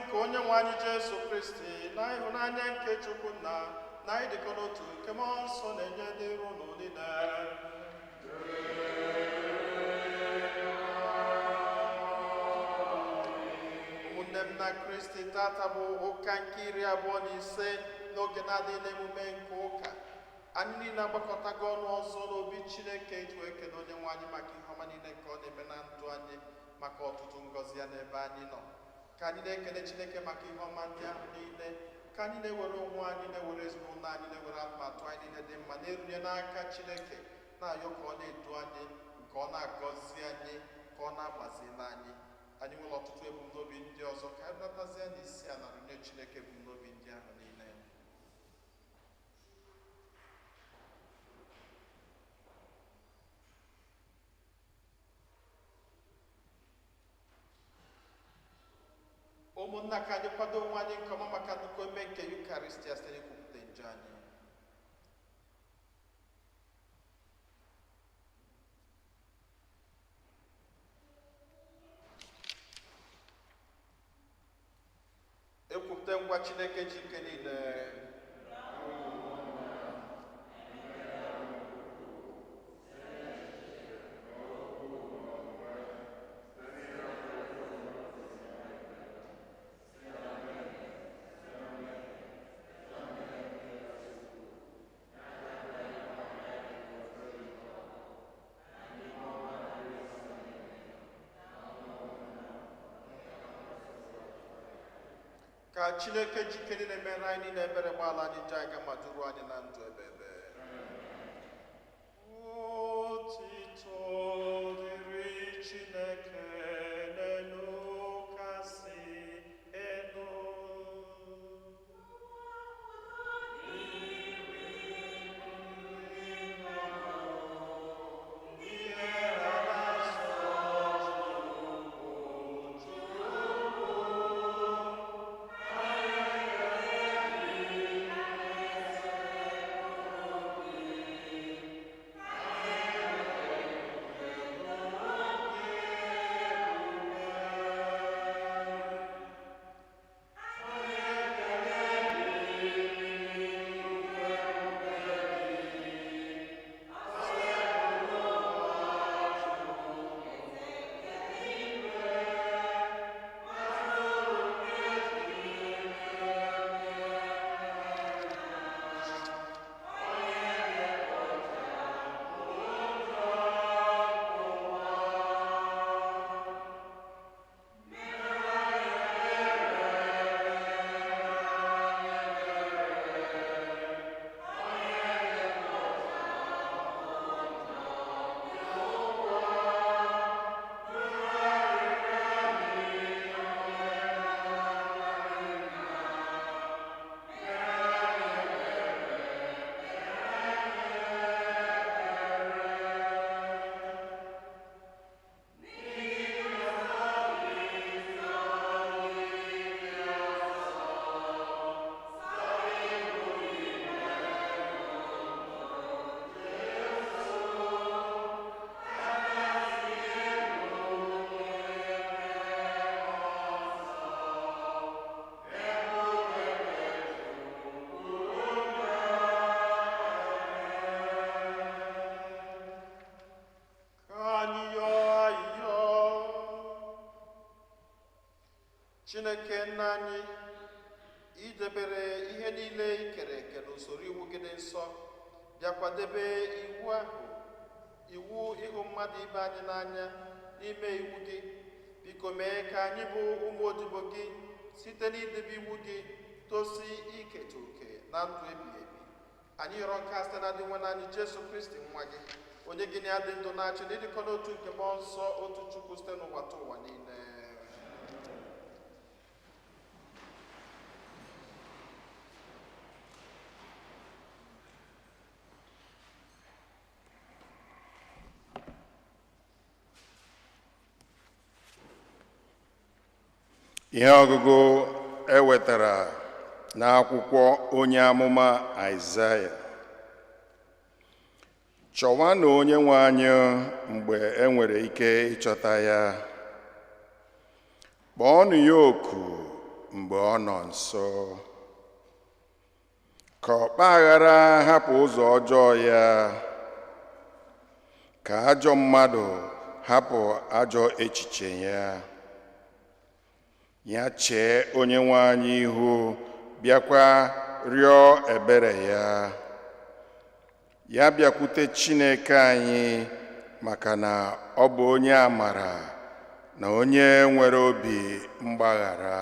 Nke onye nwe anyị Jesu Kristi na ịhụnanya nke Chukwu nna na ịdịkọ n'otu nke mmụọ nsọ na-enye dịrị unu niile. Ụmụnne m na Kristi, tata bụ ụka nke 25 n'oge na-adịghị n'emume nke ụka. Anyị niile agbakọtago ọnụ ọzọ n'obi Chineke iji wee kene onye nwe anyị maka ihe ọma niile nke ọ na-eme na ndụ anyị, maka ọtụtụ ngọzi ya n'ebe anyị nọ. Ka anyị na-ekele Chineke maka ihe ọma ndị ahụ niile, ka anyị na-ewere onwe anyị, na-ewere ezinụlọ anyị, na-ewere atụmatụ anyị niile dị mma na-erunye n'aka Chineke, na-ayọ ka ọ na-edu anyị, nke ọ na-agọzi anyị, ka ọ na-agbazila anyị. Anyị nwere ọtụtụ ebumnobi ndị ọzọ, ka anyị natazie n'isi ala runye Chineke ebumnobi ndị ahụ niile. Ụmụnna, ka anyị kwado onwe anyị nke ọma maka nnukwu eme nke Yukaristia site n'ikwupụta njọ anyị. Ekwupụta ngwa Chineke ji ike niile. Ka Chineke ji ike niile mere anyị niile ebere, gbaala anyị njọ anyị ma duru anyị na ndụ ebebe. Otito dịrị Chineke n'elu kasị elu. Ihe ha na-asọ Chukwu. Ka anyị yọọ ayịyọ. Chineke nna anyị, idebere ihe niile i kere eke n'usoro iwu gị dị nsọ, bịakwa debe iwu ahụ, iwu ịhụ mmadụ ibe anyị n'anya n'ime iwu gị. Biko mee ka anyị bụ ụmụ odibo gị site n'idebe iwu gị tosi iketa oke na ndụ ebighị ebi. Anyị yọrọ nke a site na dị nwe anyị Jesu Kristi nwa gị, onye gị na ya dị ndụ na-achị n'ịdịkọ n'otu nke mmụọ nsọ, otu Chukwu, site n'ụwa ta ụwa niile. Ihe ọgụgụ e wetara n'akwụkwọ onye amụma Aịzaya. Chọwanụ onye nwe anyị mgbe e nwere ike ịchọta ya. Kpọọnụ ya oku mgbe ọ nọ nso. Ka ọkpa aghara hapụ ụzọ ọjọọ ya, ka ajọ mmadụ hapụ ajọ echiche ya. Ya chee Onyenwe anyị ihu, bịakwa rịọ ebere ya. Ya bịakwute Chineke anyị, maka na ọ bụ onye amara na onye nwere obi mgbaghara.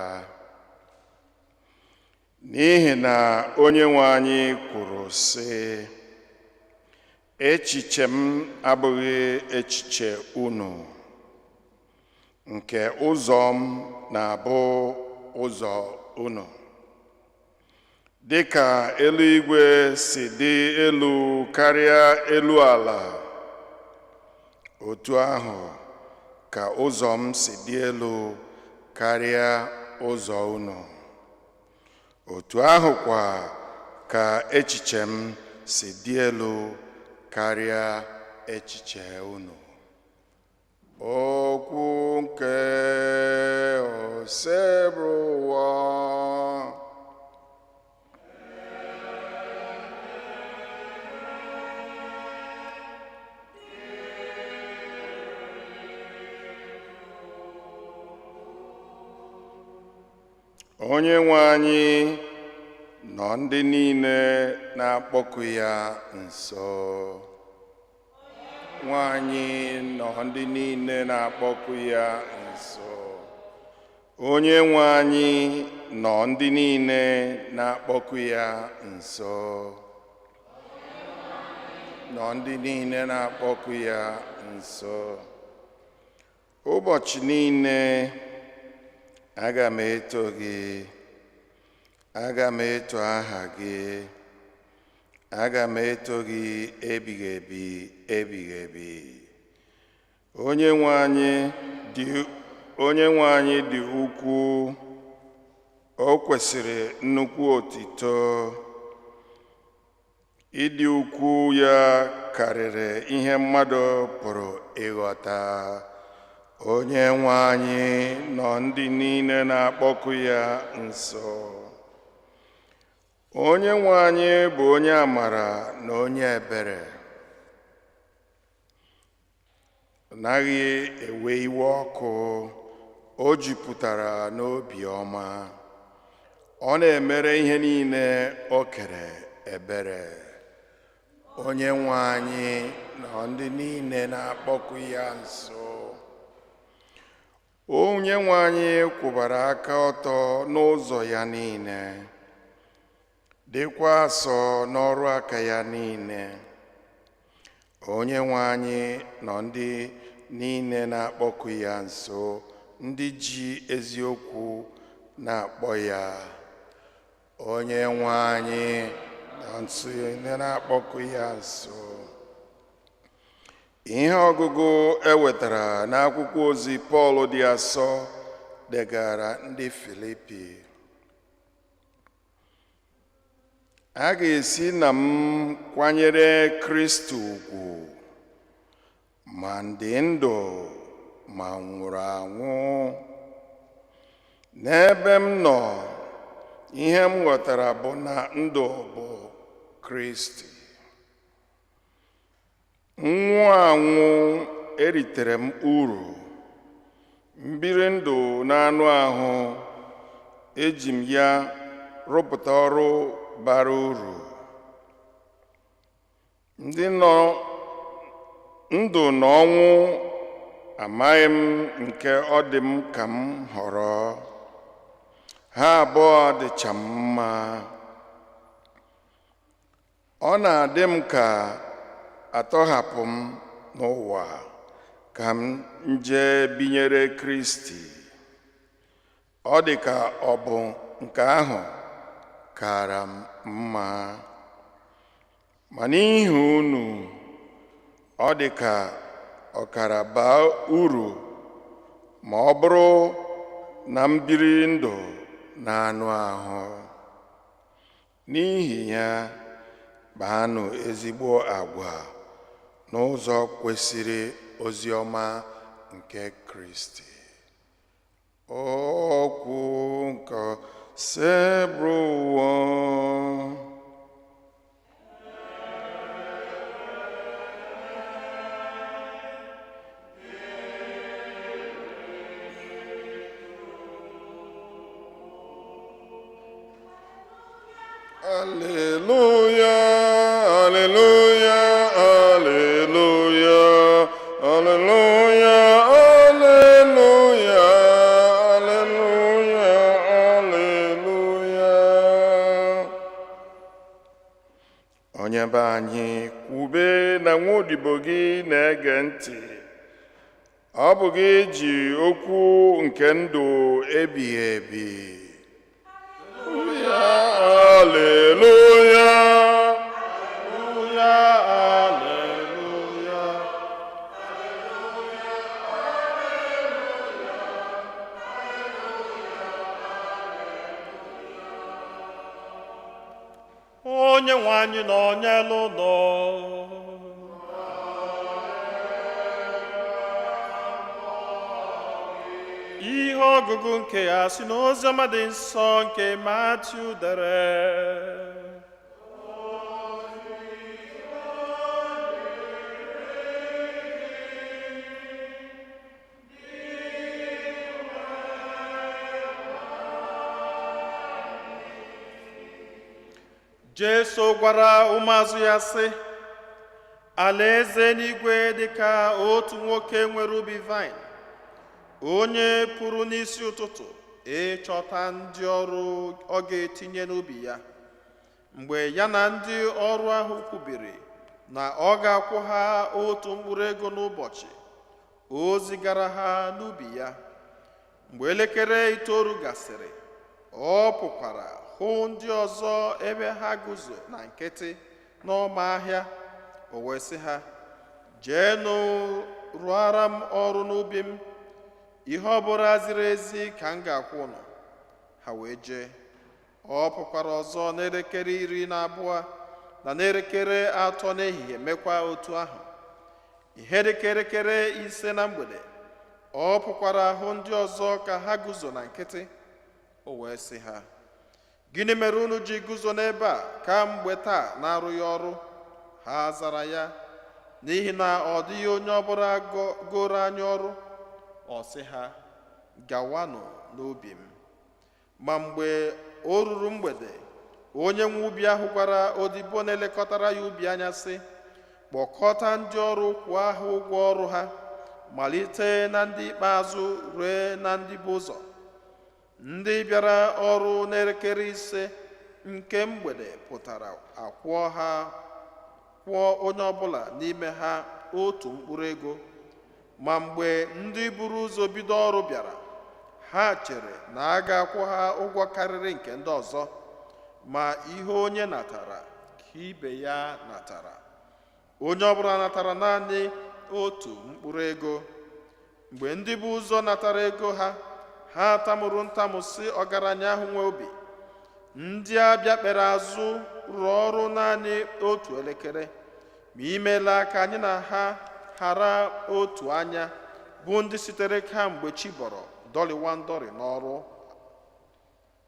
N'ihi na Onyenwe anyị kwuru sị, echiche m abụghị echiche unu, nke ụzọ m na-abụ ụzọ unu. Dịka eluigwe si dị elu karịa elu ala, otu ahụ ka ụzọ m si dị elu karịa ụzọ unu. Otu ahụ kwa ka echiche m si dị elu karịa echiche unu. Okwu nke Osebụrụwa. Onyenwe anyị nọ ndị niile na-akpọku ya nso. Nwanyị nọ ndị niile na-akpọku ya nso. Onyenwe anyị nọ ndị niile na-akpọku ya nso. Nọ ndị niile na-akpọku ya nso. Ụbọchị niile aga m eto gị, aga m eto aha gị, aga m eto gị ebighị ebi ebighị ebi. Onyenwe anyị dị ukwuu, o kwesịrị nnukwu otito. Ịdị ukwuu ya karịrị ihe mmadụ pụrụ ịghọta. Onyenwe anyị nọ ndị niile na-akpọku ya nso. Onyenwe anyị bụ onye amara na onye ebere. Ọ naghị ewe iwe ọkụ, o jupụtara n'obi ọma. Ọ na-emere ihe niile o kere ebere. Onyenwe anyị nọ ndị niile na-akpọku ya nso. Onyenwe anyị kwụbara aka ọtọ n'ụzọ ya niile, dịkwa asọ n'ọrụ aka ya niile. Onyenwe anyị nọ ndị niile na-akpọku ya nso, ndị ji eziokwu na-akpọ ya. Onyenwe anyị nọ nso ndị na-akpọku ya nso. Ihe ọgụgụ e wetara n'akwụkwọ ozi Pọl dị asọ degara ndị Filipi. A ga-esi na m kwanyere Kristi ugwu, ma ndị ndụ ma nwụrụ anwụ. N'ebe m nọ, ihe m ghọtara bụ na ndụ bụ Kristi. Nwụ anwụ eritere m uru, mbiri ndụ n'anụ ahụ eji m ya rụpụta ọrụ bara uru. Ndị nọ ndụ na ọnwụ amaghị m nke ọ dị m ka m họrọ. Ha abụọ dịcha m mma. Ọ na-adị m ka atọhapụ m n'ụwa ka m jee binyere Kristi. Ọ dị ka ọ bụ nke ahụ kara m mma. Ma n'ihi unu, ọ dị ka ọkara baa uru ma ọ bụrụ na m biri ndụ na anụ ahụ. N'ihi ya, kpaanụ ezigbo agwa n'ụzọ kwesịrị ozi ọma nke Kristi. Okwu nke Osebụrụwa. Alleluia, alleluia, alleluia, alleluia, alleluia, alleluia, alleluia. Onye be anyị, kwube na nwa odibo gị na-ege ntị. Ọ bụ gị ji okwu nke ndụ ebighị ebi. Alleluia, Alleluia, alleluia. Onye nwe anyị nọ n'elu ụlọ. Ihe ọgụgụ nke ya si n'Oziọma dị nsọ nke Matiu dere. Jesu gwara ụmụazụ ya sị, alaeze n'igwe dị ka otu nwoke nwere ubi vaịn, onye pụrụ n'isi ụtụtụ ịchọta ndị ọrụ ọ ga-etinye n'ubi ya. Mgbe ya na ndị ọrụ ahụ kwubiri na ọ ga-akwụ ha otu mkpụrụ ego n'ụbọchị, o zigara ha n'ubi ya. Mgbe elekere 9 gasịrị, ọ pụkwara hụ ndị ọzọ ebe ha guzo na nkịtị n'ọma ahịa. O wee sị ha, jeenụ rụọra m ọrụ n'ubi m, ihe ọbụla ziri ezi ka m ga-akwụ unu. Ha wee jee. Ọ pụkwara ọzọ n'elekere 12 na n'elekere 3 n'ehihie mekwa otu ahụ. Ihe dịka elekere 5 na mgbede, ọ pụkwara hụ ndị ọzọ ka ha guzo na nkịtị. O wee sị ha, gịnị mere unu ji guzo n'ebe a kamgbe taa na-arụghị ọrụ? Ha zara ya, n'ihi na ọ dịghị onye ọbụla goro anyị ọrụ. Ọ sị ha, gawanụ n'ubi m. Ma mgbe o ruru mgbede, onye nwe ubi ahụ gwara odibo na-elekọtara ya ubi anya sị, kpọkọta ndị ọrụ kwụọ ha ụgwọ ọrụ ha, malite na ndị ikpeazụ rue na ndị bụ ụzọ. Ndị bịara ọrụ n'elekere 5 nke mgbede pụtara akwụọ ha, kwụọ onye ọbụla n'ime ha otu mkpụrụ ego. Ma mgbe ndị buru ụzọ bido ọrụ bịara, ha chere na a ga-akwụ ha ụgwọ karịrị nke ndị ọzọ, ma ihe onye natara ka ibe ya natara. Onye ọbụla natara naanị otu mkpụrụ ego. Mgbe ndị bụ ụzọ natara ego ha, ha tamuru ntamu sị ọgaranya ahụ nwe obi, ndị a bịakpere azụ rụọ ọrụ naanị otu elekere, ma imeela ka anyị na ha ghara otu anya, bụ ndị sitere kamgbe chi bọrọ dọlịwa ndọrị n'ọrụ.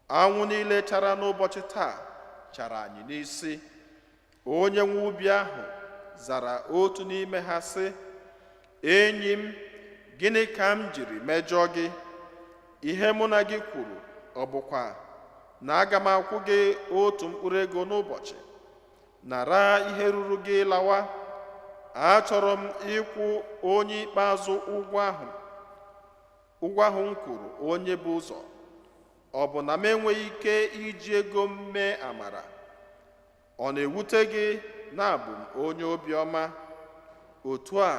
Anwụ niile chara n'ụbọchị taa chara anyị n'isi. Onye nwe ubi ahụ zara otu n'ime ha sị, enyi m, gịnị ka m jiri mejọọ gị? Ihe mụ na gị kwuru ọ bụkwa na aga m akwụ gị otu mkpụrụ ego n'ụbọchị? Nara ihe ruru gị lawa. Achọrọ m ịkwụ onye ikpeazụ ụgwọ ahụ m kwuru onye bụ ụzọ. Ọ bụ na m enweghị ike iji ego m mee amara? Ọ na-ewute gị na abụ m onye obiọma? Otu a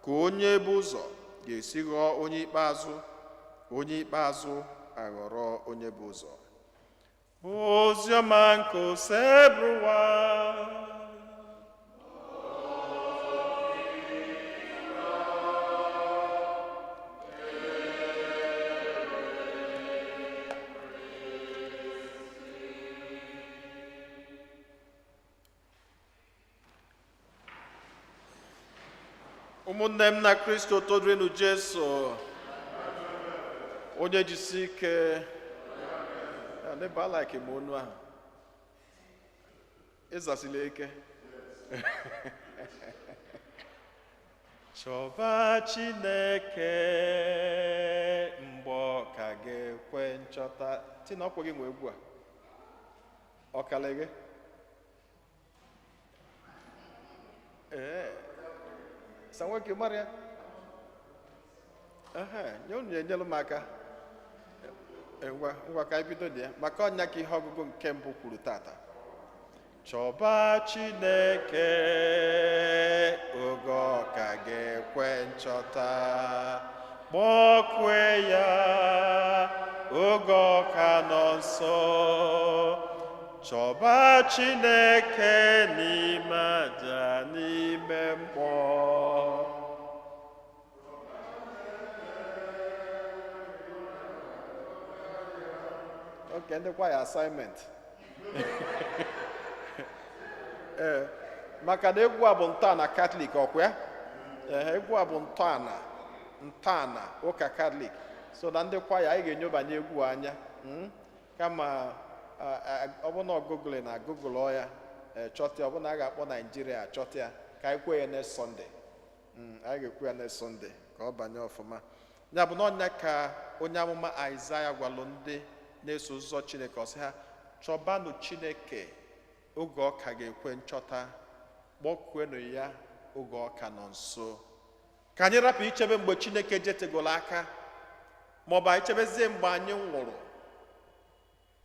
ka onye bụ ụzọ ga-esi ghọọ onye ikpeazụ, onye ikpeazụ aghọrọ onye bụ ụzọ. Oziọma nke Osebụrụwa. Ụmụnne m na Kristo, todurenu Jesu. Onye jisi ike. N'ebe alaiki m onu ahụ ịzasila ike. Chọba Chineke mgbe ọ ka ga-ekwe nchọta. Tina, ọkwa gị nwe egwu a, ọkala gị. Ee, sa nwoke mara ya. Ehe, nye unu enyelu m aka. Ngwa ngwa, ka anyị bido dị ya, maka ọnya ka ihe ọgụgụ nke mbụ kwuru tata. Chọba Chineke oge ọ ka ga-ekwe nchọta, kpọkue ya oge ọ ka nọ nso. Chọba Chineke n'ime aja, n'ime mkpọ. Oke ndị kwaya assignment. Ee, maka na egwu a bụ ntọala Katọlik, ọkwa ya? Ee, egwu a bụ ntọala ụka Katọlik. So na ndị kwaya, anyị ga-enyobanye egwu a anya. Kama ọ bụ na ọgụgụlụ na agụgụlụ ya, chọta ya. Ọ bụ na a ga-akpọ Naijiria chọta ya, ka anyị kwee ya next Sunday. Anyị ga-ekwu ya next Sunday ka ọ banye ọfụma. Ya bụ na ọnya ka onye amụma Aịzaya gwalụ ndị na-eso ụzọ Chineke, ọ sị ha chọbanụ Chineke oge ọ ka ga-ekwe nchọta, kpọkuenụ ya oge ọ ka nọ nso. Ka anyị rapụ ichebe mgbe Chineke jetegolo aka, maọbụ anyị chebezie mgbe anyị nwụrụ,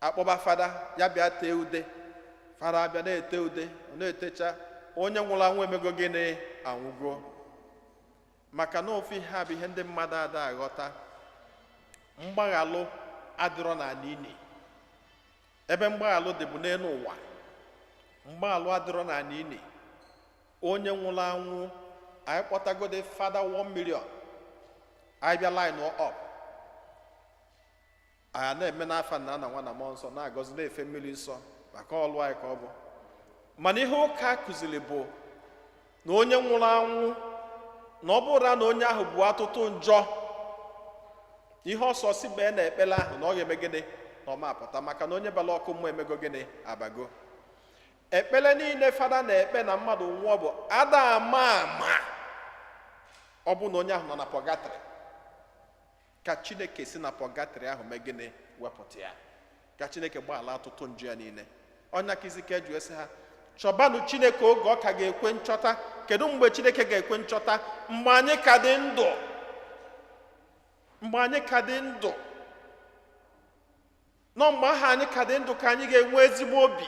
akpọba fada ya bịa tee ude. Fada abịa na-ete ude, ọ na-etecha, onye nwụrụ anwụ emego gịnị? Anwụgo. Maka na ofu ihe a bụ ihe ndị mmadụ ada aghọta: mgbaghalụ adịrọ n'ala ini. Ebe mgbaghalụ dị bụ n'elu ụwa. Mgbaghalụ adịrọ n'ala ini. Onye nwụrụ anwụ, anyị kpọtagode fada 1 million, anyị bịa line up, anyị na-eme n'afa nna na nwa na mmụọ nsọ, na-agọzi, na-efe mmiri nsọ, maka ọlụ anyị ka ọ bụ. Mana ihe ụka kụziri bụ na onye nwụrụ anwụ, na ọ bụrụ na onye ahụ bụ atụtụ njọ, ihe ọsọ si bee na ekpere ahụ, na ọ ga-eme gịnị? Na ọ ma apụta, maka na onye bara ọkụ mmụọ emego gịnị? Abago. Ekpere niile fada na-ekpe na mmadụ nwụọ bụ ada ama ama, ọ bụ na onye ahụ nọ na pọgatrị, ka Chineke si na pọgatrị ahụ mee gịnị? Wepụta ya, ka Chineke gbaghara atụtụ njọ ya niile. Ọnya ka Izike ji esi ha chọbanụ Chineke oge ọ ka ga-ekwe nchọta. Kedu mgbe Chineke ga-ekwe nchọta? Mgbe anyị ka dị ndụ. Mgbe anyị ka dị ndụ. Nọ mgbe ahụ anyị ka dị ndụ ka anyị ga-enwe ezigbo obi.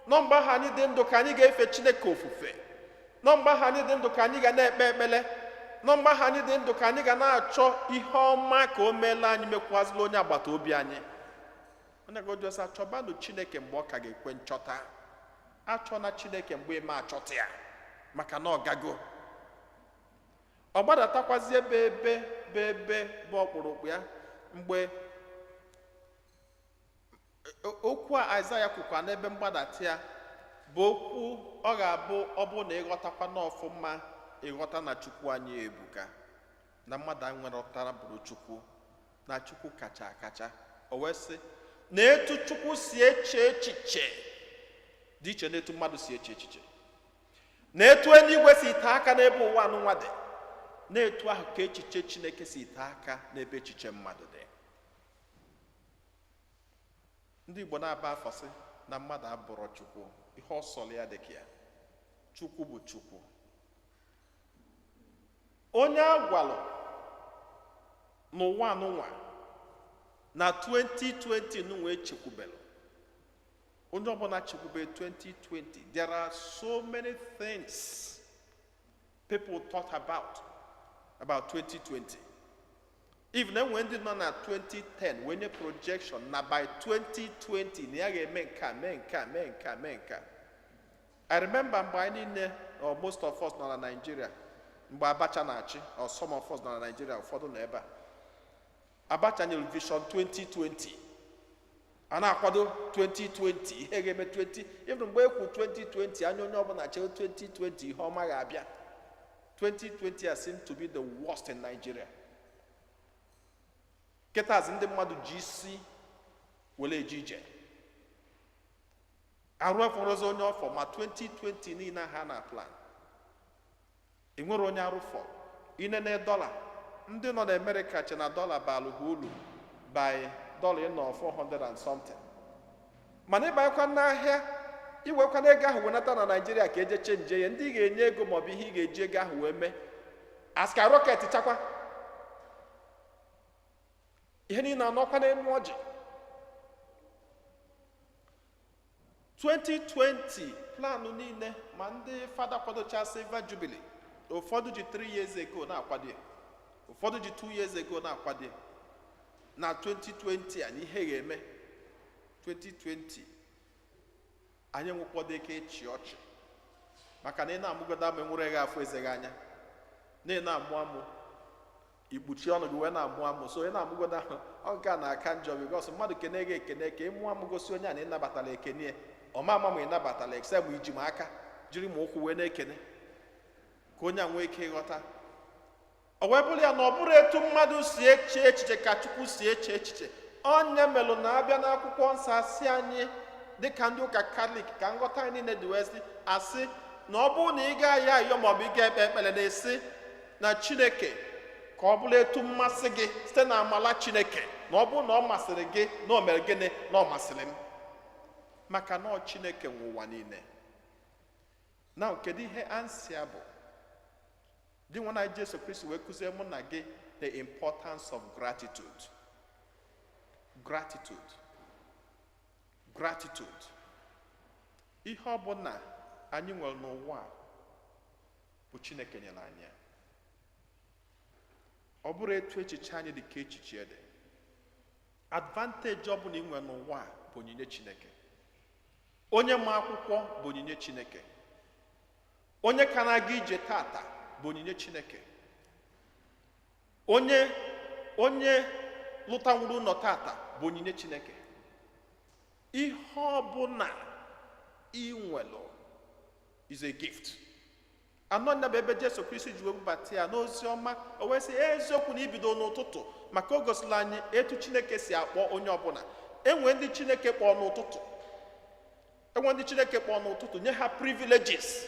Nọ mgbe ahụ anyị dị ndụ ka anyị ga-efe Chineke ofufe. Nọ mgbe ahụ anyị dị ndụ ka anyị ga na-ekpe ekpere. Nọ mgbe ahụ anyị dị ndụ ka anyị ga na-achọ ihe ọma ka o meela anyị, mekwazila onye agbata obi anyị. Onye ga-ojusa, chọbanụ Chineke mgbe ọ ka ga-ekwe nchọta. Achọna Chineke mgbe ime achọta ya, maka na ọ gago. Ọ gbadatakwazi ebe bụ ọkpụrụkpụ ya. Mgbe okwu a Aịzaya kwukwa n'ebe mgbadata ya bụ okwu ọ ga-abụ, ọ bụ na ịghọtakwa n'ọfụma, ịghọta na Chukwu anyị ebuka, na mmadụ anyị nwere ọtara bụrụ Chukwu, na Chukwu kacha akacha. O wee sị na etu Chukwu si eche echiche dị iche n'etu mmadụ si eche echiche, na etu eluigwe si tee aka n'ebe ụwa anụnwa dị, na-etu ahụ ka echiche Chineke si tee aka n'ebe echiche mmadụ dị. Ndị Igbo na-aba afọ sị na mmadụ abụrọ Chukwu, ihe ọ sọrọ ya dị ka ya. Chukwu bụ Chukwu. Onye agwalụ n'ụwa anụnwa na 2020 nụnwa echekwubelu, onye ọbụla chekwube 2020, there are so many things people thought about 2020. Even enwe ndị nọ na 2010 wee nye projection na by 2020 na ya ga-eme nke a, mee nke a, mee nke a, mee nke a. I remember mgbe anyị niile, or most of us, nọ na Nigeria mgbe Abacha na-achị, or some of us nọ na Nigeria, ụfọdụ nọ ebe a. Abacha nyere Vision 2020, a na-akwado 2020, ihe ga-eme 20. Even mgbe ekwu 2020, anya onye ọbụla chere 2020 ihe ọma ga-abịa. 2020 has seemed to be the worst in Nigeria. Kịtazi ndị mmadụ ji isi Were eje ije arụ efọrọzi onye ọfọ ma 2020 niile ha na plan ị nwere onye arụfọ. Inene dọla, ndị nọ na Amerịka che na dọla balụ ha ulu by dọla ịnọ 400 and something, mana ịbanyekwa n'ahịa, iwekwana ego ahụ wenata na Naijiria ka eje change ya, ndị ị ga-enye ego maọbụ ihe ị ga-eji ego ahụ wee mee aska rocket chakwa ihe niile anọkwa n'elu ọjị. 2020 planụ niile, ma ndị fada kwadocha silver jubilee, ụfọdụ ji 3 years ago na-akwado ya, ụfọdụ ji 2 years ago na-akwado ya na 2020 a na ihe ga-eme 2020. Anyị enwekwado ike ịchị ọchị maka na ị na-amụgodo amụ, enwere gị afọ eze gị anya na ị na-amụ amụ, ikpuchi ọnụ gị wee na-amụ amụ. So ị na-amụgodo ahụ, ọ nke a na-aka njọ because mmadụ kene gị ekene ka ị mụọ amụ gosi onye a na ịnabatala ekene ya. Ọma ama ma ị nabatala, except ma iji m aka jiri ma ụkwụ wee na-ekene ka onye a nwee ike ịghọta. O wee bụrụ ya na ọ bụrụ etu mmadụ si eche echiche ka Chukwu si eche echiche. Onye melụ na-abịa n'akwụkwọ nsọ, asị anyị dịka ndị ụka Katọlik, ka nghọta anyị niile dị wee sị, asị na ọ bụrụ na ị ga-ayọ ayọ maọbụ ị ga-ekpe ekpere, na-esi na Chineke ka ọ bụrụ etu mmasị gị site na amala Chineke, na ọ bụrụ na ọ masịrị gị na o mere gịnị na ọ masịrị m, maka na ọ Chineke nwe ụwa niile. Na kedu ihe answer bụ? Dị nwa na Jesu Kristi wee kụzie mụ na gị the importance of gratitude. Gratitude, gratitude. Ihe ọbụla anyị nwere n'ụwa a bụ Chineke nyere anyị ya. Ọ bụrụ etu echiche anyị dị ka echiche dị, advantage ọbụla ị nwere n'ụwa a bụ onyinye Chineke. Onye ma akwụkwọ bụ onyinye Chineke. Onye ka na-aga ije tata bụ onyinye Chineke. Onye lụtanwuru ụlọ tata bụ onyinye Chineke. Ihe ọbụla ị nwelụ is a gift. Anọ nya bụ ebe Jesu Kristi ji wee bubata ya n'ozi ọma. O wee sị eziokwu na ibido n'ụtụtụ, maka o gosila anyị etu Chineke si akpọ onye ọbụla. Enwe ndị Chineke kpọọ n'ụtụtụ, enwe ndị Chineke kpọọ n'ụtụtụ, nye ha privileges,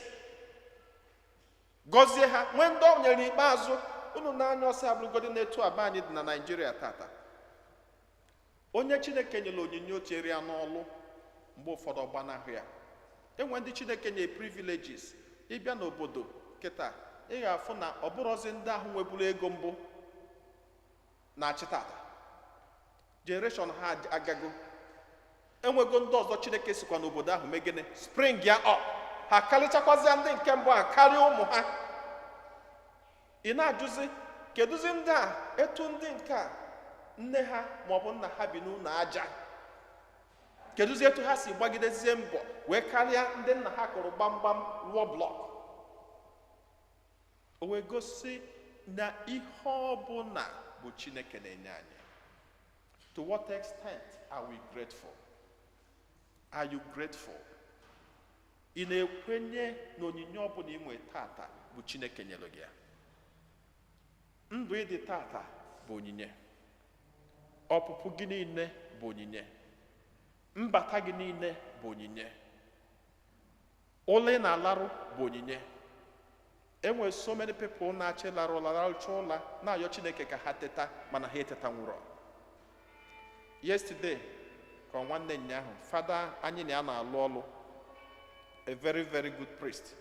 gọzie ha. Nwee ndị ọ nyere ikpeazụ. Unu n'anya ọsọ abụrụgodị n'etu aba anyị dị na Naijiria tata, onye Chineke nyere onyinye o chere ya n'ọlụ, mgbe ụfọdụ ọgbanahụ ya. Enwe ndị Chineke nye privileges. Ịbịa n'obodo kịta, ị ga-afụ na ọ bụrụzi ndị ahụ nweburu ego mbụ na-achị tata, generation ha agago. Enwego ndị ọzọ Chineke sikwa n'obodo ahụ mee gịnị? Spring ya up, ha karịchakwazịa ndị nke mbụ a, karịa ụmụ ha. Ị na-ajụzi, kedụzi ndị a? Etu ndị nke a nne ha maọbụ nna ha bi n'ụlọ aja, kedụzi etu ha si gbagidezie mbọ wee karịa ndị nna ha kụrụ gbamgbam, rụọ block? O wee gosi na ihe ọbụla bụ Chineke na-enye anyị. To what extent are we grateful? Are you grateful? Ị na-ekwenye na onyinye ọbụla ị nwee tata bụ Chineke nyere gị ya? Ndụ ịdị tata bụ onyinye. Ọpụpụ gị niile bụ onyinye. Mbata gị niile bụ onyinye. Ụlọ ị na-alarụ bụ onyinye. Enwere so many people na-achọ ịlarụ ụla, larụcha ụla, na-ayọ Chineke ka ha teta, mana ha eteta nwụrọ. Yesterday ka nwanne nyaahụ, fada anyị na ya na-alụ ọlụ, a very very good priest,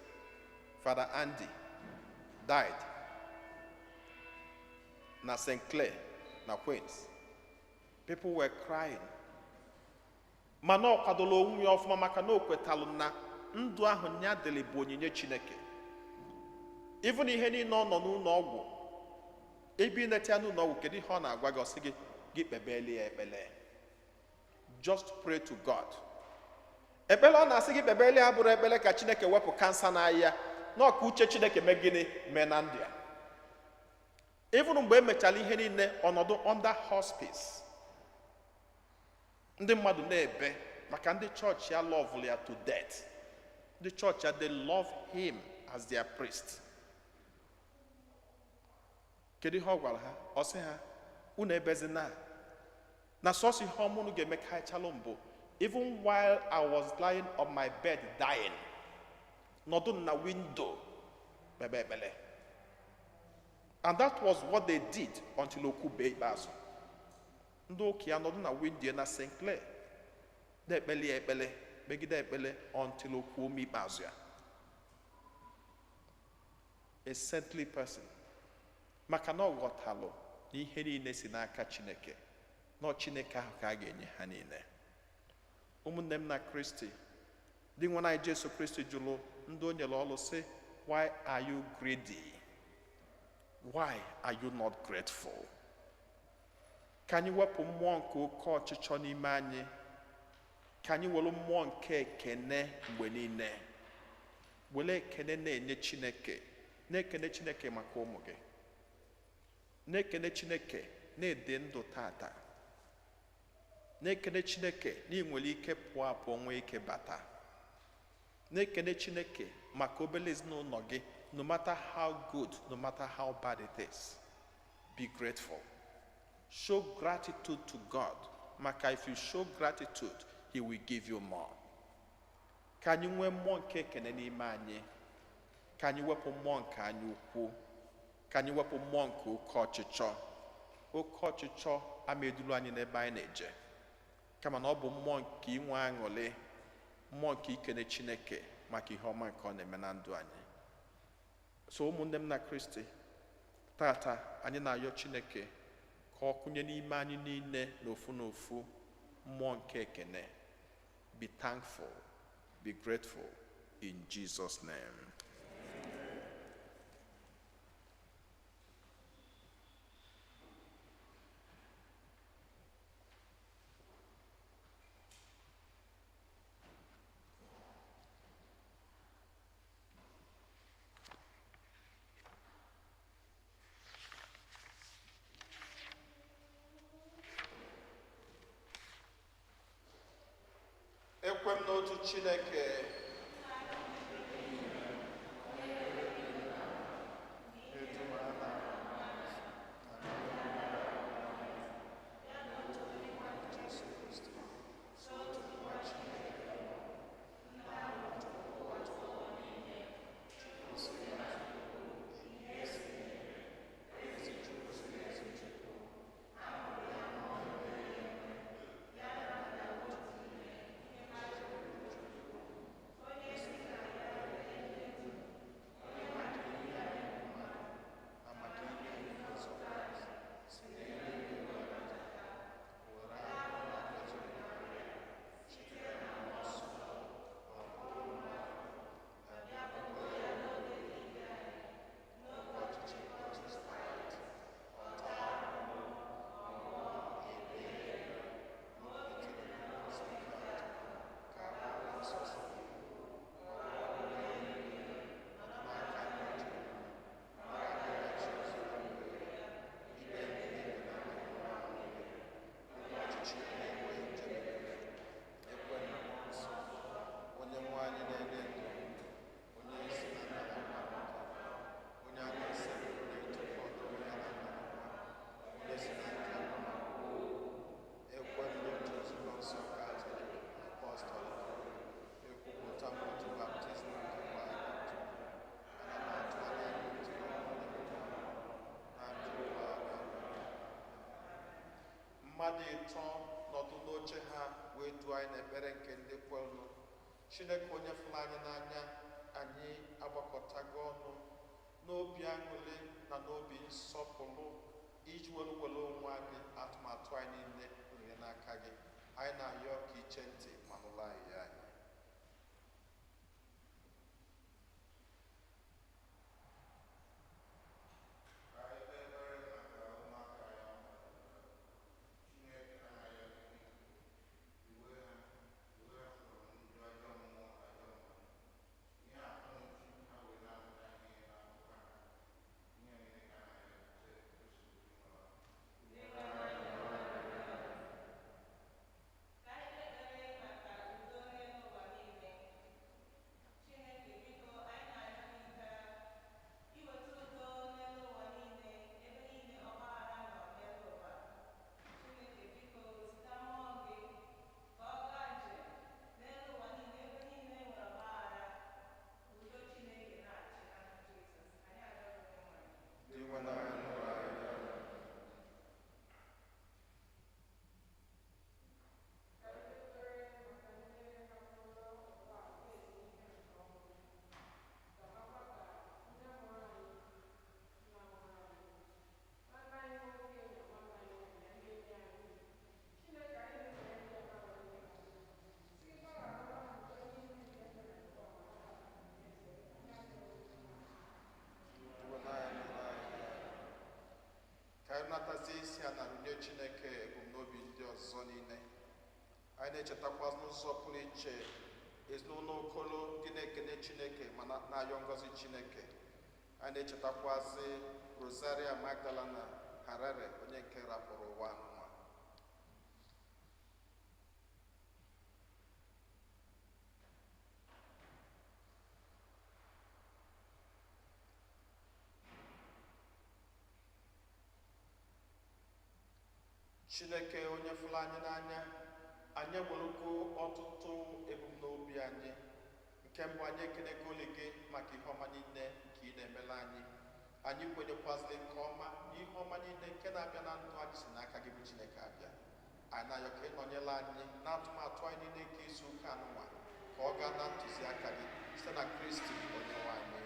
Father Andy, died na St. Clair na Queens. People were crying, mana ọ kwadola onwe ya ọfụma, maka na o kwetalụ na ndụ ahụ ya dịrị bụ onyinye Chineke. Even ihe niile ọ nọ n'ụlọ ọgwụ, ebe ị neta ya n'ụlọ ọgwụ, kedu ihe ọ na-agwa gị? Ọ sị gị, gị kpebeli ya ekpele, just pray to God. Ekpele ọ na-asị gị kpebeli ya bụrụ ekpele ka Chineke wepụ cancer n'ahịa, na ọka uche Chineke mee gịnị mee na ndụ ya. Even mgbe emechara ihe niile, ọnọdụ under hospice, ndị mmadụ na-ebe maka ndị chọọchị ya love ya to death. Ndị chọọchị ya, they love him as their priest. Kedu ihe ọ gwara ha? Ọ sị ha, unu ebezina. Na sọsọ ihe ọma unu ga-eme kachalụ mbụ, even while I was lying on my bed dying, nọdụ na window kpebe ekpele. And that was what they did until okwu bee ikpeazụ. Ndị ụka ya nọdụ na window ya na St. Clair na-ekpele ya ekpele, kpegide ekpele until okwu ome ikpeazụ ya. A saintly person, maka na ọ ghọtalụ na ihe niile si n'aka Chineke, na ọ Chineke ahụ ka a ga-enye ha niile. Ụmụnne m na Kristi, dị nwe anyị Jesu Kristi jụrụ ndị o nyere ọlụ sị, why are you greedy? Why are you not grateful? Ka anyị wepụ mmụọ nke oke ọchịchọ n'ime anyị, ka anyị were mmụọ nke ekene mgbe niile, were ekene na-enye Chineke, na-ekene Chineke maka ụmụ gị, na-ekene Chineke na-ede ndụ tata, na-ekene Chineke na ị nwere ike pụọ apụọ nwee ike bata, na-ekene Chineke maka obere ezinụlọ gị. No matter how good, no matter how bad it is, be grateful. Show gratitude to God, maka if you show gratitude, he will give you more. Ka anyị nwee mmụọ nke ekene n'ime anyị, ka anyị wepụ mmụọ nke anya ukwu, ka anyị wepụ mmụọ nke oke ọchịchọ. Oke ọchịchọ ama eduru anyị n'ebe anyị na-eje, kama na ọ bụ mmụọ nke inwe aṅụrị, mmụọ nke ikene Chineke maka ihe ọma nke ọ na-eme na ndụ anyị. So ụmụnne m na Kristi, tata anyị na-ayọ Chineke ka ọ kụnye n'ime anyị niile n'ofu n'ofu mmụọ nke ekene. Be thankful, be grateful, in Jesus' name. Ekwe m n'otu Chineke, onye nwe anyị na-enye ndụ, onye si na nna na nwa onye a na-esekpuru na-etokọ ọdụrụ ya na nna na nwa, onye si na nka nwa. Ekwe m n'otu nzukọ nsọ Katọlik Apọstọlik, ekwupụta m otu baptizim nke mgbaghara njọ. Ana m atụ anya mbilite n'ọnwụ ndị nwụrụ anwụ na ndụ ụwa a ga-abịa. Mmadụ ịtọ nọdụ n'oche ha wee duo anyị n'ekpere nke ndị kwerenụ. Chineke onye fụrụ anyị n'anya, anyị agbakọtago ọnụ n'obi aṅụrị na n'obi nsọpụrụ iji were were onwe anyị, atụmatụ anyị niile onyinye n'aka gị. Anyị na-ayọ ka iche ntị ma nụrụ anyị ya anyị. Ka anyị kpee ekpere maka ụmụaka anyị ọhụrụ. Chineke anaghị biko, iwe ha iwe ha fụrụ ndị ajọ mmụọ ajọ mmadụ. Ihe akọnuche ha wee na-amụta ihe n'akụkọ ha. Ihe niile ka anaghị site Kristi Dinwenụ. Ka anyị kpee ekpere maka na runye Chineke ebumnobi ndị ọzọ niile. Anyị na-echetakwa n'ụzọ pụrụ iche ezinụlọ Okolo ndị na-ekene Chineke ma na-ayọ ngọzi Chineke. Anyị na-echetakwazị Rosaria Magdalena Harare, onye nke rapụrụ ụwa anụnwa. Chineke onye fụrụ anyị n'anya, anyị ewerugo ọtụtụ ebumnobi anyị. Nke mbụ, anyị ekenego gị maka ihe ọma niile nke ị na-emela anyị. Anyị kwenyekwazịrị nke ọma na ihe ọma niile nke na-abịa na ndụ anyị si n'aka gị bụ Chineke abịa. Anyị na-ayọ ka ị nọnyere anyị n'atụmatụ anyị niile nke izu ụka anụnwa, ka ọ gaa na ntụziaka gị site na Kristi Onyenwe anyị.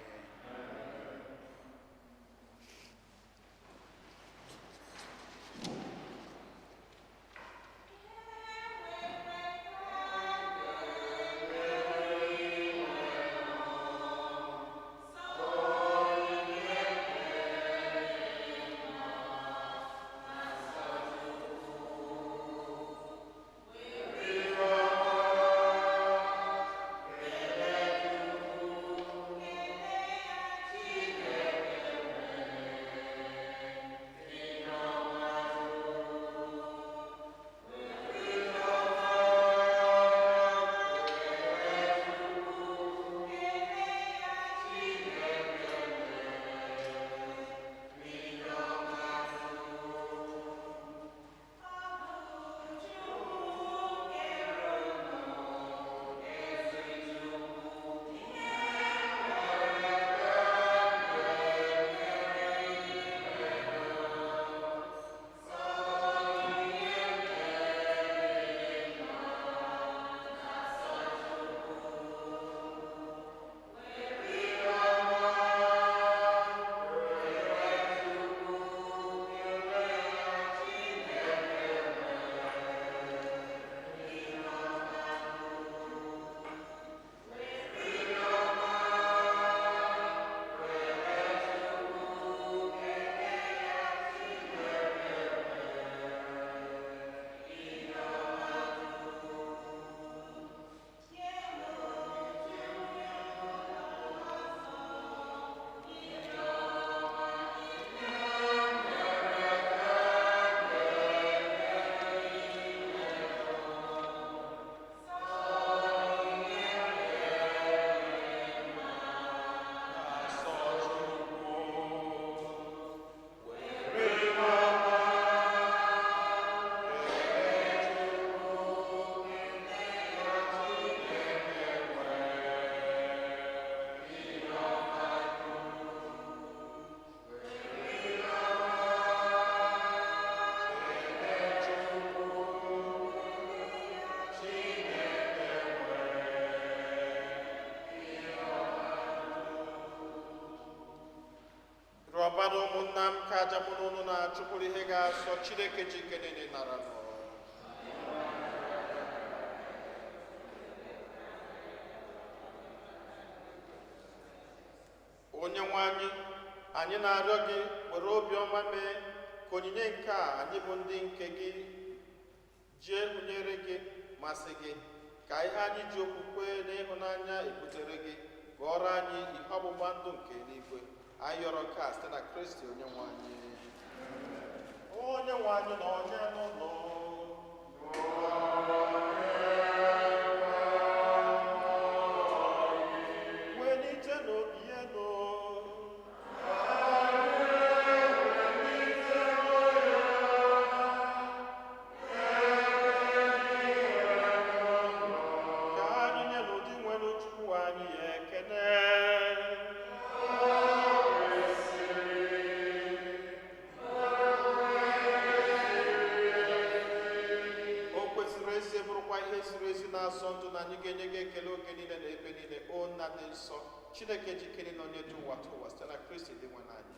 Rọbara ụmụnna m ka aja mụ na unu na-achụkwuru ihe ga-asọ Chineke ji ike niile nara nụ. Onye nwe anyị, anyị na-arịọ gị were obiọma mee ka onyinye nke a anyị bụ ndị nke gị ji hunyere gị masị gị, ka ihe anyị ji okwukwe na ịhụnanya ebutere gị gụọrọ anyị ihe ọgbụgba ndụ nke eluigwe. Anyị yọrọ nke a site na Kristi onye nwe anyị. Onye nwe anyị na onye n'ụlọ. Welite n'obi elu. Ka anyị nye n'ụdị nwere Chukwu anyị ekene. O kwesịrị ezi bụrụkwa ihe ziri ezi na-asọ ndụ na anyị ga-enye gị ekele oge niile na ebe niile, o Nna dị nsọ, Chineke jikere na onye dị ụwa tụ ụwa site na Kristi dị nwe anyị,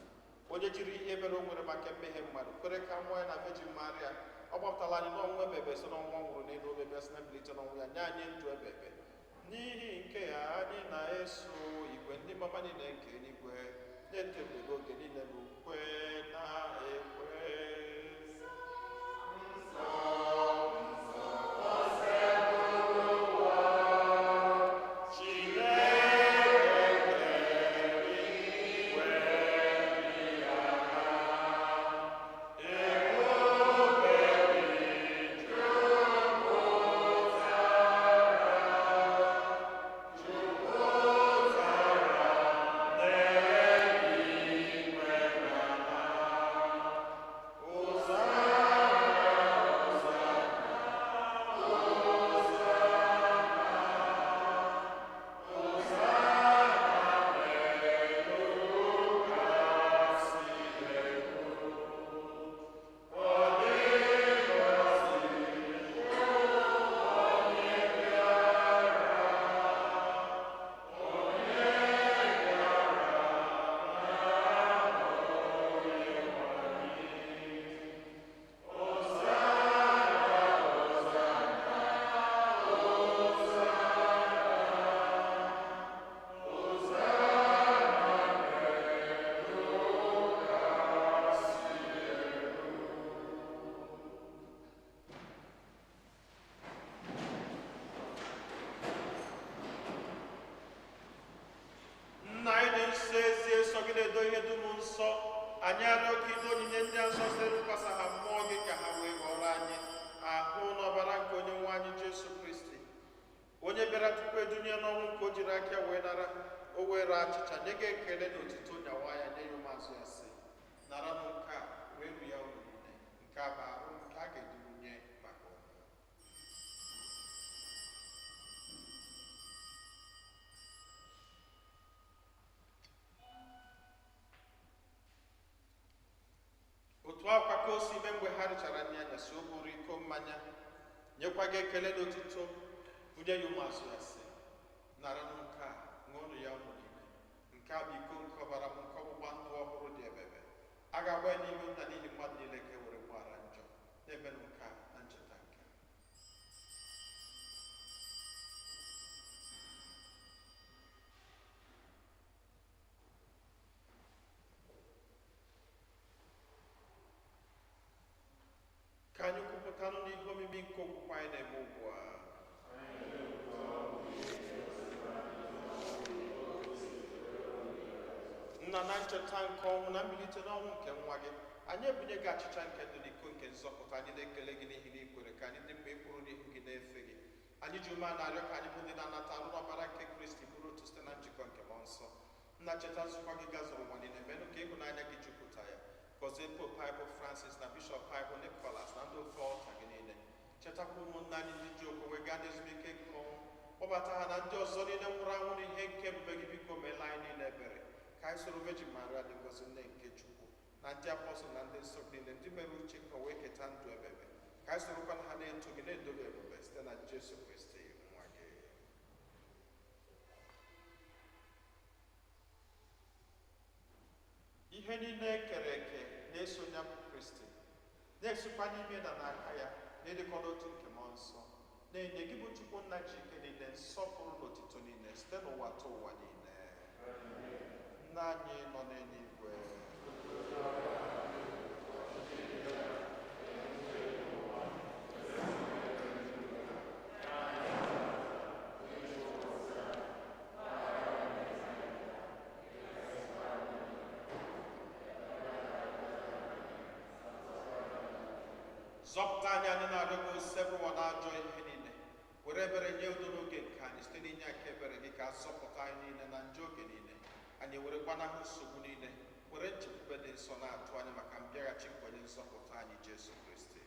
onye jiri ihe mere o nwere maka mmehie mmadụ kwere ka mmụọ ya na Virgin Maria ọ gbapụtara anyị n'ọnwụ ebebe si n'ọnwụ ọ nwụrụ n'elu obe bịa si na mbilite n'ọnwụ ya nye anyị ndụ ebebe. N'ihi nke ya anyị na-eso igwe ndị mama niile nke eluigwe na-etebere oge niile n'ukwe na ekwe. aka ya wee nara, o were achịcha nye gị ekele na otuto, nyawa ya nye ya ụmụazụ ya sị, naranụ nke a, rienụ ya unu niile, nke a bụ arụ m nke a ga-eduru nye maka unu. Otu akwa ka o si mee mgbe ha richara nri anyasị, o buru iko mmanya, nyekwa gị ekele na otuto, bunye ya ụmụazụ ya sị, naranụ nke a, ṅụọnụ ya unu niile, nke a bụ iko nke ọbara m nke ọgbụgba ndụ ọhụrụ dị ebebe, a ga-agba ya n'ime nna n'ihi mmadụ niile ka e were gbaghara njọ. Na-emenụ nke a na ncheta nke a. Ka anyị kwupụtanụ n'ihe omimi nke okwukwe anyị na-eme ugbu a. Nna, na ncheta nke ọnwụ na mbilite n'ọnwụ nke nwa gị, anyị ebunye gị achịcha nke ndụ na iko nke nzọpụta. Anyị na-ekele gị n'ihi na ị kwere ka anyị dị mma ịkwụrụ n'ihu gị na-efe gị. Anyị ji ume na-arịọ ka anyị bụ ndị na-anata arụ n'ọbara nke Kristi bụrụ otu site na njikọ nke mmụọ nsọ. Nna, cheta nzukọ gị gazuru ụwa niile, menụ ka ịhụnanya gị jupụta ya. Gọzie Pope anyị bụ Francis na Bishọp anyị bụ Nicholas na ndị ofe ọlta gị niile. Chetakwa ụmụnna anyị ndị ji okwukwe gaa n'ezumike nke ọnwụ, kpọbata ha na ndị ọzọ niile nwụrụ anwụ n'ihe nke ebube gị. Biko meela anyị niile ebere, ka anyị soro Virgin Maria dị ngọzi, nne nke Chukwu, na ndị apọstụl na ndị nsọ niile ndị mere uche ka wee keta ndụ ebebe, ka anyị sorokwa ha na-eto gị na-edo gị ebube site na Jesu Kristi nwa gị. Ihe niile e kere eke na-eso ya bụ Kristi, na-esokwa n'ime na n'aka ya, na-edekọ n'otu nke mmụọ nsọ, na-enye gị bụ Chukwu nna ji ike niile nsọpụrụ na otito niile site n'ụwa ta ụwa niile. Nna anyị nọ n'eluigwe, zọpụta anyị, anyị na-arịọ gị, osebụwa na ajọ ihe niile, were ebere nye udo n'oge nke anyị site n'inye aka ebere gị, ka azọpụta anyị niile na njọ oge niile. Anyị were gbanahụ nsogbu niile, were nchekwube dị nsọ na-atụ anya maka mbịaghachi nke onye nzọpụta anyị Jesu Kristi.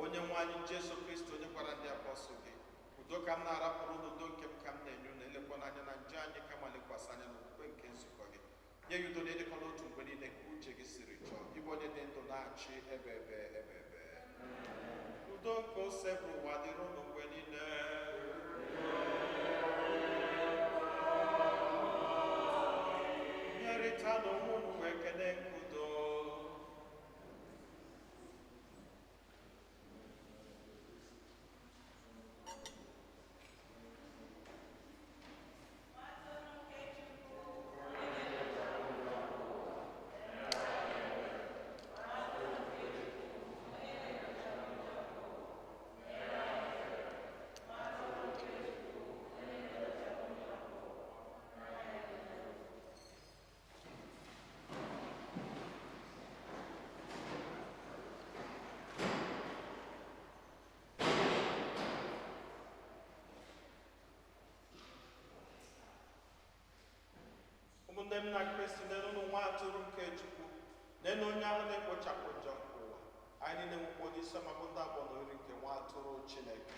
Onye nwe anyị Jesu Kristi, onye gwara ndị apọstụl gị, udo ka m na-arapụrụ unu, udo nke m ka m na-enye unu, elekwana anya na njọ anyị, kama lekwasị anya n'okwukwe nke nzukọ gị. Nye ya udo na ịdịkọ n'otu mgbe niile ka uche gị siri chọọ, ịbụ onye dị ndụ na-achị ebe ebe ebe ebe. Udo nke ose bụ ụwa dịrị unu mgbe niile. Nyerịta n'onwe unu wee kene nke udo. Ụmụnne m na Kristi, n'elu nwa atụrụ nke Chukwu, n'elu onye ahụ na-ekpochapụ njọ nke ụwa, anyị niile nwekwa onye isi ọma bụ ndị abụọ na ori nke nwa atụrụ Chineke.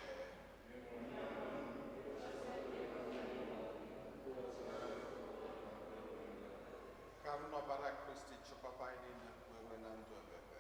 Ka arụ n'ọbara Kristi chịkwaba anyị niile wee rue na ndụ ebebe.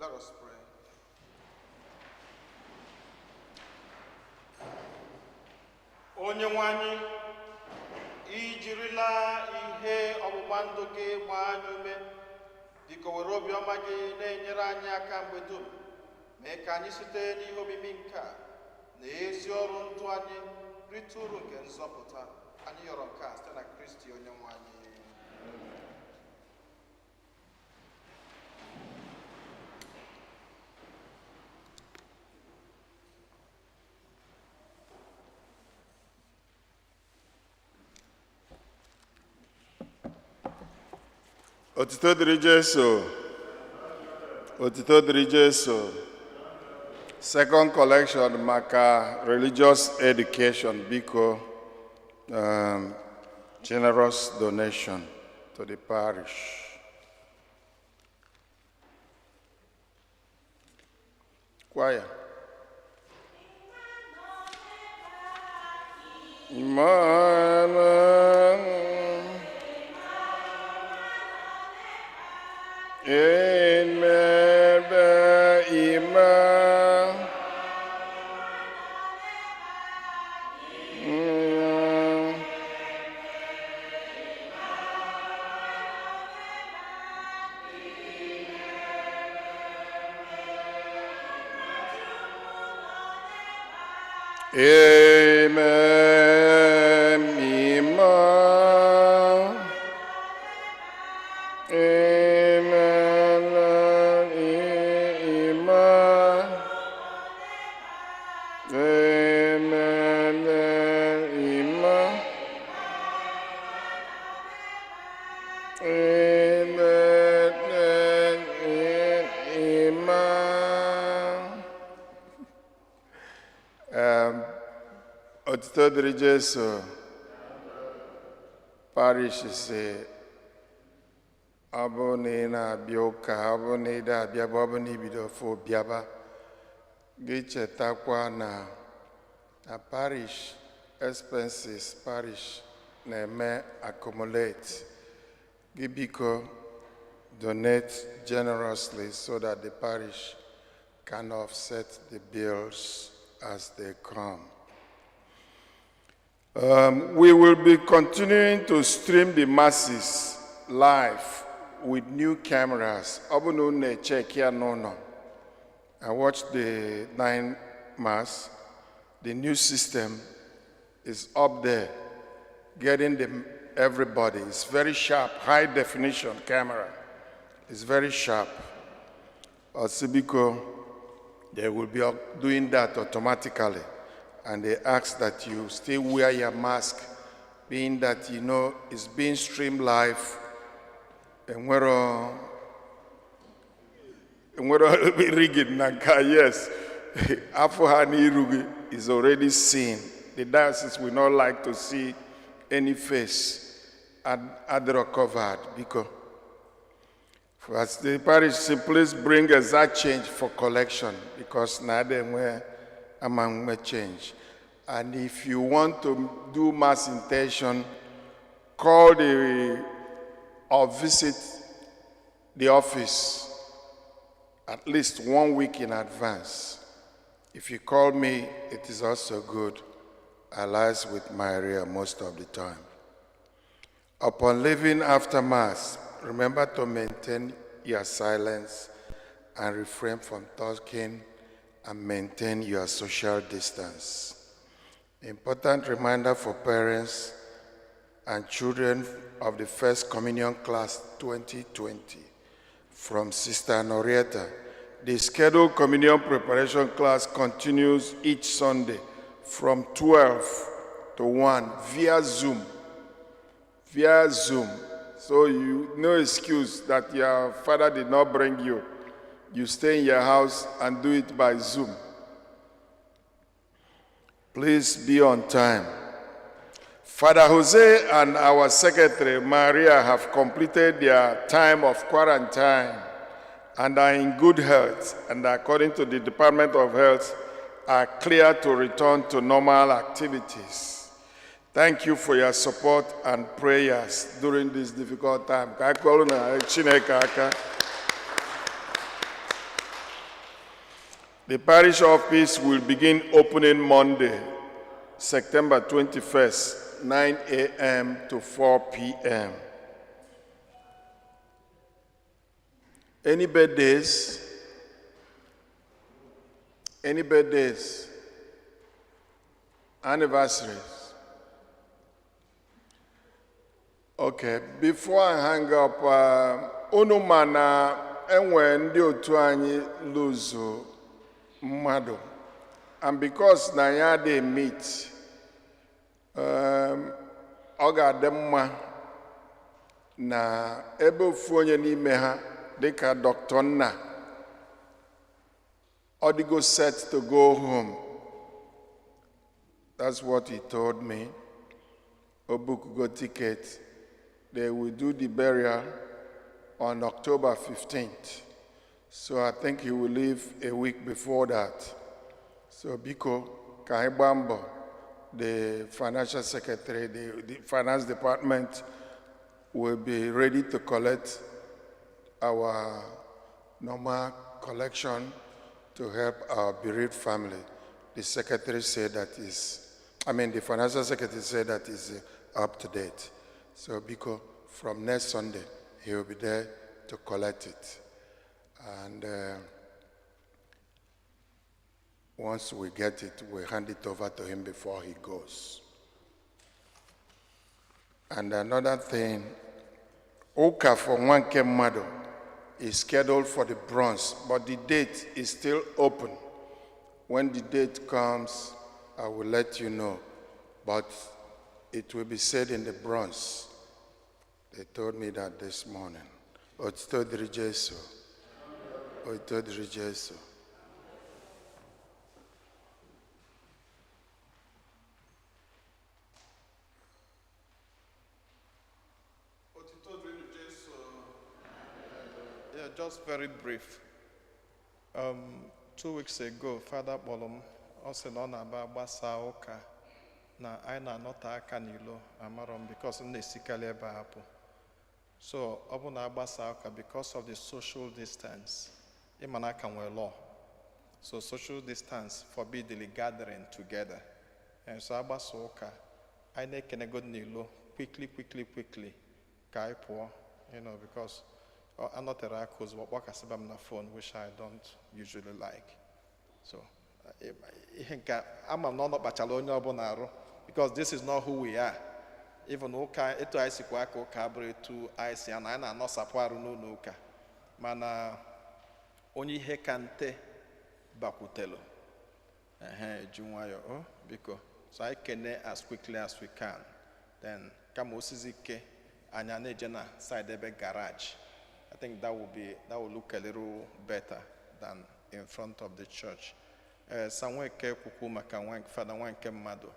Let us pray. Onye nwe anyị, i jirila ihe ọgbụgba ndụ gị gbaa anyị ume. Biko were obiọma gị na-enyere anyị aka mgbe dum. Mee ka anyị site n'ihe omimi nke a na ezi ọrụ ndụ anyị rite uru nke nzọpụta. Anyị yọrọ nke a site na Kristi onye nwe anyị. Otuto dịrị Jesu. Otuto dịrị Jesu. Second collection maka religious education, biko, generous donation to the parish. Choir. Emmanuel. Amen. Amen. Mm. Amen. Amen. Amen. Amen. Amen. Amen. Amen. Amen. Otuto dịrị Jesu. Parish si ọ bụrụ na ị na-abịa ụka, ọ bụrụ na ị da-abịaba, ọ bụrụ na ibido fụ bịaba, gị chetakwa na parish expenses parish na-eme accumulate. Gị biko donate generously so that the parish can offset the bills as they come. We will be continuing to stream the masses live with new cameras. Ọ bụ na unu na-echeck ya n'ụlọ. I watched the nine mass. The new system is up there, getting them everybody. It's very sharp, high definition camera. It's very sharp. Ọ sị biko, they will be doing that automatically. And they ask that you still wear your mask, being that you know it's being streamed live. Enwero rigging na nke a, yes. Afọ ha n'iru gị is already seen. The diocese will not like to see any face adịrọ covered, biko. For as the parish say, please bring exact change for collection because na adị enwe ama nwe change. And if you want to do mass intention, call the or visit the office at least one week in advance. If you call me, it is also good. I liaise with Maria most of the time. Upon leaving after Mass, remember to maintain your silence and refrain from talking and maintain your social distance. Important reminder for parents and children of the First Communion Class 2020 from Sister Norieta. The scheduled communion preparation class continues each Sunday from 12 to 1 via Zoom. Via Zoom. So you no excuse that your father did not bring you. You stay in your house and do it by Zoom. Please be on time. Father Jose and our secretary Maria have completed their time of quarantine and are in good health, and according to the Department of Health, are clear to return to normal activities. Thank you for your support and prayers during this difficult time. Ka anyị kụọrọ na Chineke aka. The parish office will begin opening Monday, September 21st, 9 a.m. to 4 p.m. Any birthdays? Any birthdays? Anniversaries? Okay, before I hang up, unu ma na enwe ndị otu anyị lose mmadụ, and because na ya adịghị meet, ọ ga-adị mma na ebe ofu onye n'ime ha, dịka Dr. Nna, ọ dịgo set to go home. That's what he told me. O book ticket. They will do the burial on October 15th. So I think he will leave a week before that. So biko, ka anyị gbaa mbọ, the financial secretary, the finance department will be ready to collect our normal collection to help our bereaved family. The secretary said that is, I mean, the financial secretary said that is up to date. So biko, from next Sunday, he will be there to collect it. And once we get it, we hand it over to him before he goes. And another thing, Ụka for Nwanke Mmadụ is scheduled for the bronze, but the date is still open. When the date comes, I will let you know. But it will be said in the bronze. They told me that this morning. Otito dịrị Jesu. Otito dịrị Jesu. Otito dịrị Jesu. Yeah, just very brief. 2 weeks ago, Father kpọrọ m, ọ sị na ọ na-aba gbasaa ụka na anyị na-anọte aka n'ilo. Amarọ m because m na-esikarị ebe a apụ. So ọ bụ na agbasa ụka, because of the social distance, ịma na aka nwere law. So social distance forbid the gathering together. And so agbasa ụka, anyị na-ekenego n'ilo quickly, quickly, quickly ka anyị pụọ, because ọ anọtere aka ozugbo kpọkasịba m na phone, which I don't usually like. So ihe nke a, ama m na ọ nọkpachara onye ọbụla arụ because this is not who we are. Even ụka etu anyị sikwa aka ụka abụrụ etu anyị si ya na anyị na-anọsapụ arụ n'ụlọ ụka, mana onye ihe ka nte bakwutelu ehe ji nwayọ o biko. So anyị kene as quickly as we can, then kama osizi ike anyị a na-eje na side ebe garage. I think that will look a little better than in front of the church. Ee, Sanweke kwukwu maka Fada Nwanke Mmadụ,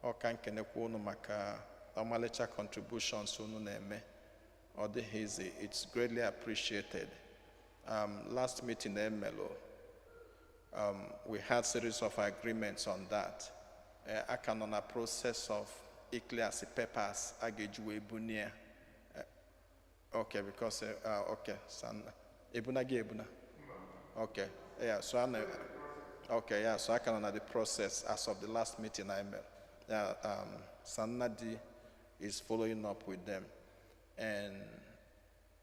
ọ ka nkenekwa unu maka ọmalịcha contributions unu na-eme. Ọ dịghị easy. It's greatly appreciated. Last meeting emelo, we had series of agreements on that. Aka nọ na process of iclear papers a ga-eji wee bunie. Okay, because okay, san ebuna gị ebuna. Okay, yeah, so I okay, yeah, so aka nọ na the process as of the last meeting I met. Yeah, Sanadi is following up with them, and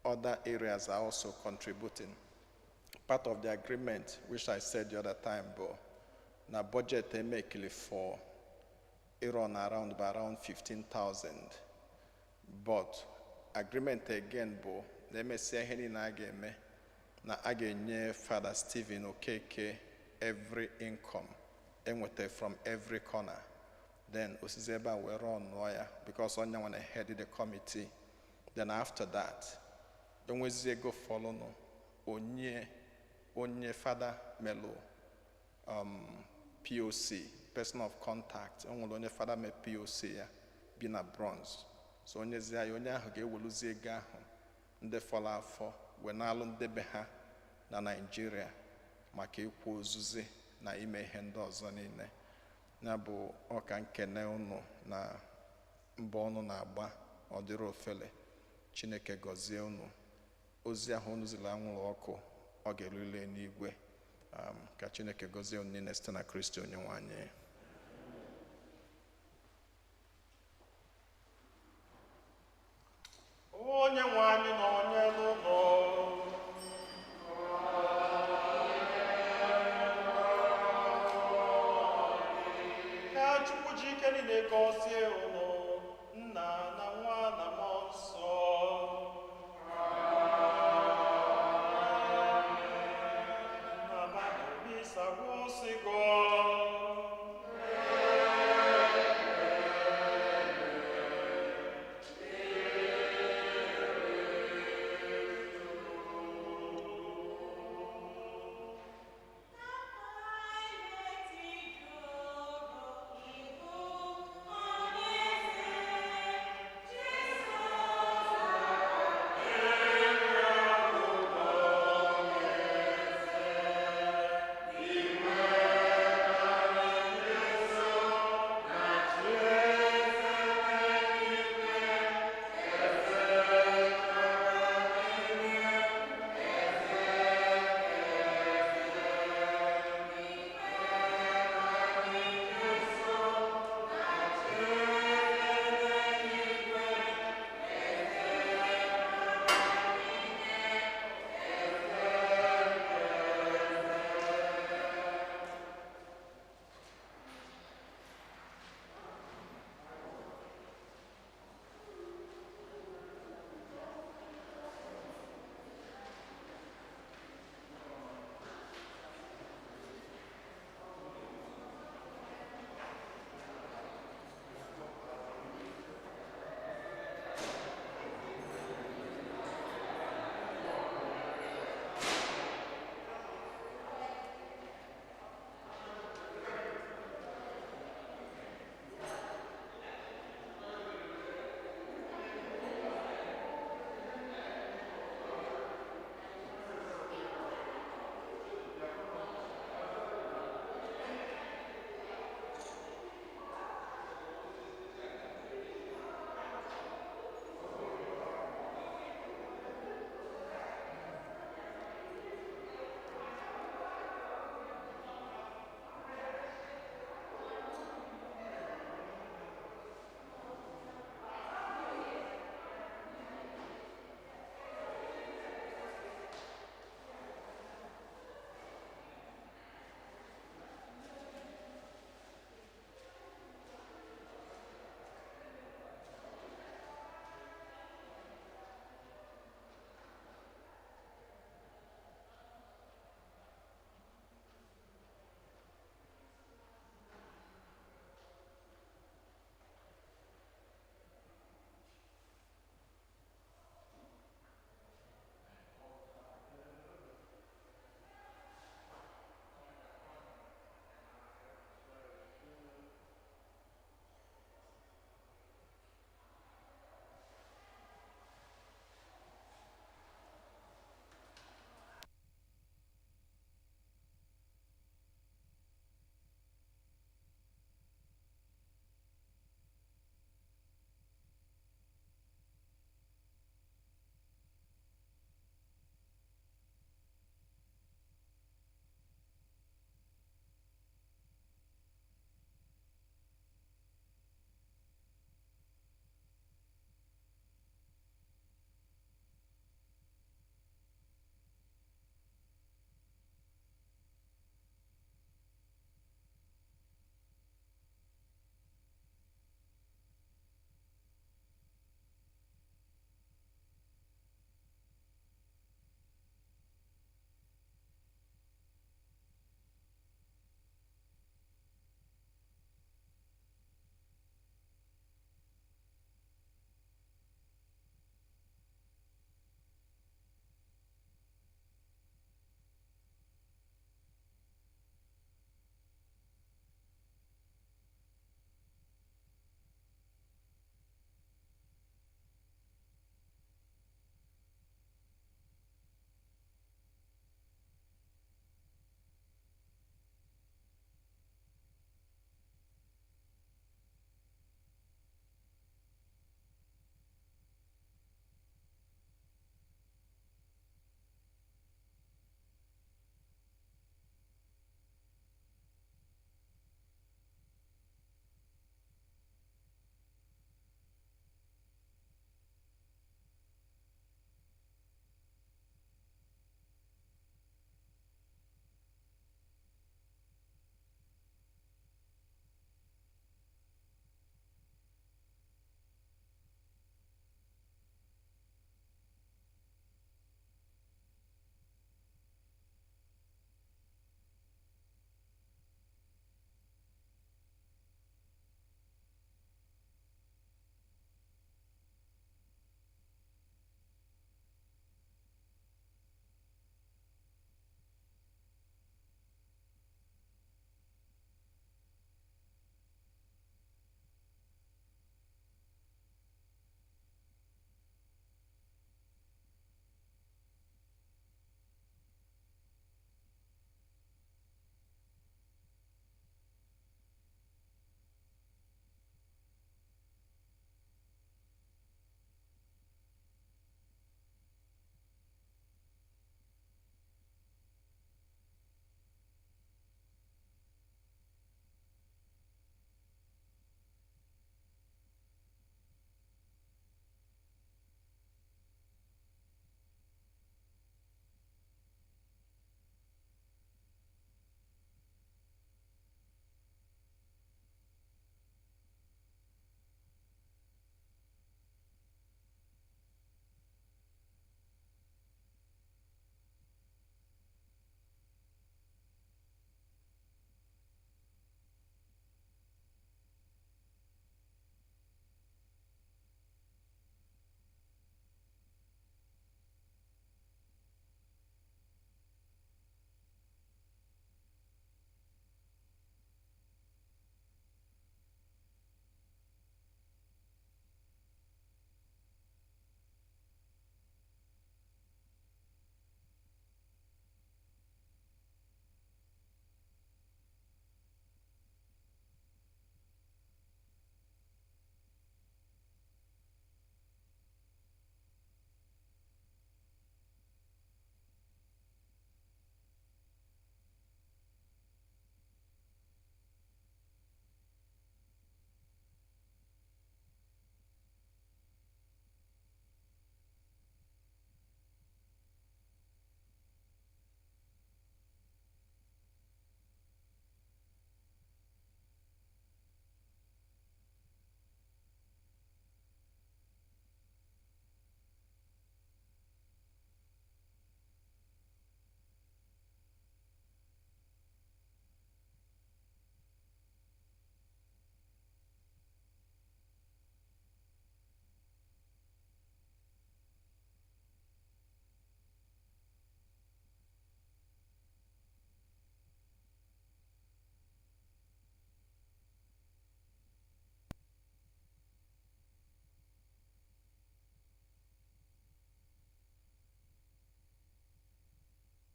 other areas are also contributing. Part of the agreement, which I said the other time, but na budget they make for run around by around 15,000. But agreement again bụ na emesịa ihe niile a ga-eme na a ga-enye Father Stephen Okeke every income enweta from every corner. Then osisi ebe a wee run nụọ ya because onye nwe na head the committee. Then after that, enwezi ego fọlụnụ, onye onye fada melụ POC, person of contact. O nwere onye fada mee POC ya bi na bronze, so onyezie ya onye ahụ ga-eweluzi ego ahụ ndị fọrọ afọ wee na-alụ ndebe ha na Naịjirịa maka ịkwụ ozuzi na ime ihe ndị ọzọ niile. Ya bụ ọka nkene unu na mbọ unu na-agba. Ọ dịrị ofele. Chineke gọzie unu. Ozi ahụ unu ziri anwụrụ ọkụ, ọ ga-erule n'igwe. Ka Chineke gọzie unu niile site na Kristi onye nwe anyị. Onye nwe anyị na onye n'ụlọ. Ka Chukwu ji ike niile gọzie unu.